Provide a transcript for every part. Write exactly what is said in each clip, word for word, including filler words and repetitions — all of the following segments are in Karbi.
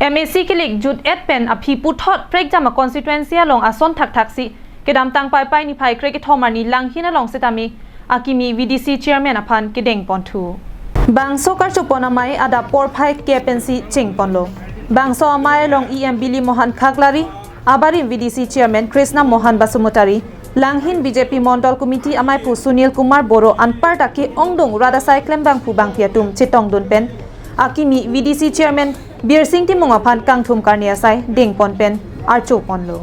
M A C kelik jut-et pen aphi puthot prekjam a constituency along ason thakthaksi kedamtang Paipai niphai krekethom arni Langhin along setame akimi V D C chairman aphan kedengponthu. Bangso karchopon amei adap porphai ke pensi chingponlo. Bangso amei along E M Bili Mohan Khaklari, abarim V D C chairman Krishna Mohan Basumatary, Langhin B J P Mondol Committee ameiphu Sunil Kumar Boro anparta ke-ongdung rat asai klembangphu bangphi atum chetongdun pen akimi V D C chairman Birsing Timung aphan kangthum karne asai dengpon pen archoponlo.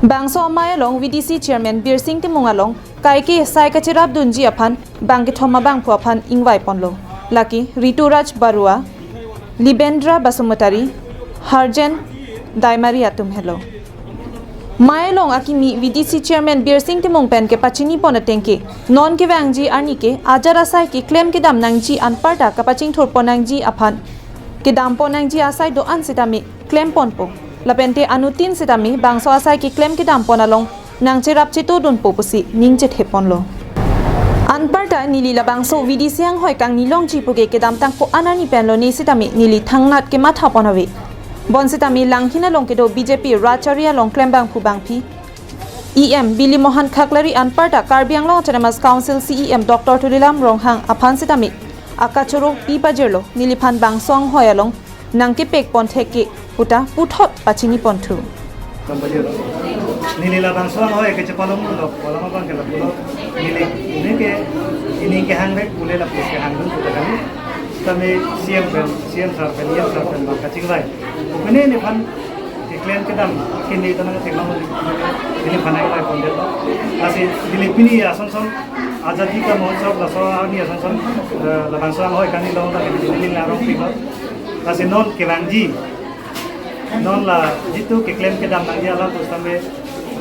Bangso amei along V D C chairman Birsing Timung along kaike sai kacherapdunji aphan bangkethom abangphu aphan ingvaiponlo. Lake Rituraj Barua, Libendra Basumatary, Harjen Daimari atum helo. Mei along akimi V D C chairman Birsing Timung pen kepachinipon ateng ke, non kevangji arni ke ajat asai keklem kedam nangji anparta kapachingthurpon nangji aphan kedampon nangji asai do-an setame klemponpo. Lapente anuttin setame bangso asai keklem kedampon along nangcherap chetodunpo pusi ning chetheponlo. Anparta neli labangso V D C anghoi kangnilongji puke kedamtang ko-an arni penlo ne setame neli thangnat kemathapon ave. Bonsetame Langhin along kedo B J P rat chari along klembangphu bangphi E M Bili Mohan Khaklari anparta Karbi Anglong Autonomous Council C E M Doctor Tuliram Ronghang aphan setame akachoro pipajirlo, neliphan bangso anghoi along nangkepekpon thek ke puta puthot pachiniponthu. Neli labangso anghoi kechepalonglo, kolam abang ke lapulo. Neli, neli ke, neli kehang rek pule lapu kehangdun puta kali. Kami C M pen, C M sir pen, E M sir pen bang kachingvai. Pine nephan keklem kedam kini tanang teknologi neliphan ingvaipondetlo. Lasi neli pini ason son Azadi Ka Mahotsav laso arni ason son, eh, labangso anghoi kangnilong ta neli neli larong pilo. Lasi non kevangji, non la jitu keklem kedam nangji alam pusitame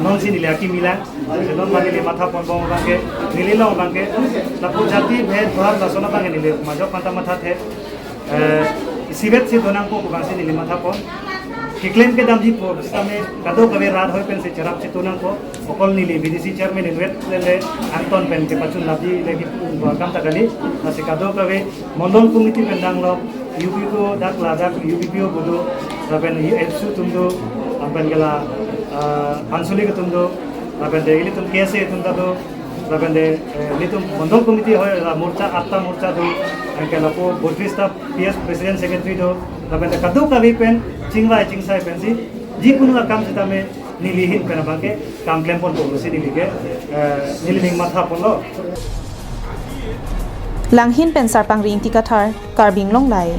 nonsi neli akimi lang. Lasi non ma neli mathaponbom abang ke, neli long abang ke, lapu jati bhed bhad lason abang ke neli majok panta mathathe. Eh, isivet si donangpo pu abangsi neli mathapon. Keklem kedamji pusitame kadokave rat hoi pensi cherap chetonangpo. Okol neli V D C chairman inutvet lele angton pen kepachunlapji le kipu akam ta kali. Lasi kadokave mondol committee pen danglo, U P P O dak ladak U P P O bodo, lapen APSU atum do, lapen ke la, ah, Anchalik atum do, lapen de ilitum K S A atum ta do, lapen de, eh, ilitum mondol committee hoi la morcha, atta morcha do, anke lapu botris ta P S president secretary do, lapen de kadokave pen chingvai chingsai pensi, jikunu akam setame neli ahin pen abang ke kam klemponpo pusi neli ke, eh, neli ning mathaponlo. Langhin pen Sarpangri Ingti Kathar, Karbi Anglong Live.